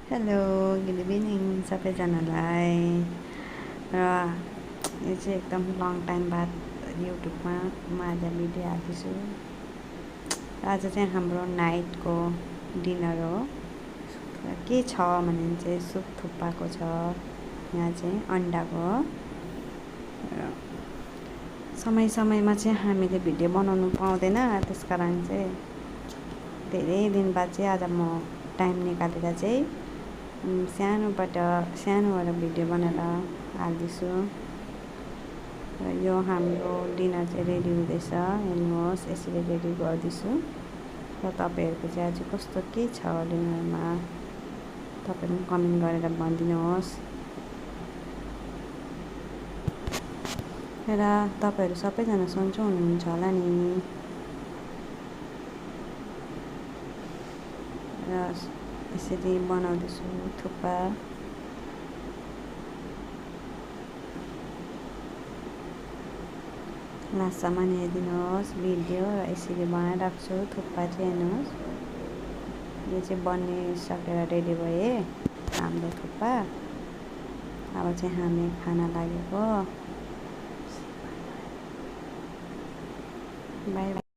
Hello, good evening सबैजनालाई। र यो चाहिँ एकदम लङ टाइम बाद युट्युबमा म आज भिडियो हाल्दैछु। आज चाहिँ हाम्रो नाइटको डिनर हो। के छ भने चाहिँ सुप थुक्पाको छ, यहाँ चाहिँ अन्डाको हो। समय समयमा चाहिँ हामीले भिडियो बनाउनु पाउँदैन, त्यसकारण चाहिँ धेरै दिन बाद चाहिँ आज म टाइम निकालेर चाहिँ सानोबाट भिडियो बनाएर हाल्दैछु। र यो हाम्रो डिनर चाहिँ रेडी हुँदैछ, हेर्नुहोस् यसरी रेडी गर्दैछु। र तपाईँहरूको चाहिँ आज कस्तो के छ डिनरमा तपाईँ पनि कमेन्ट गरेर भनिदिनुहोस्। र तपाईँहरू सबैजना सन्चो हुनुहुन्छ होला नि। र यसरी बनाउँदैछु थुक्पा। लास्टसम्म हेरिदिनुहोस् भिडियो। र यसरी बनाइरहेको छु थुक्पा चाहिँ, हेर्नुहोस् यो चाहिँ बनिसकेर रेडी भए हाम्रो थुक्पा। अब चाहिँ हामी खाना लागेको। By by.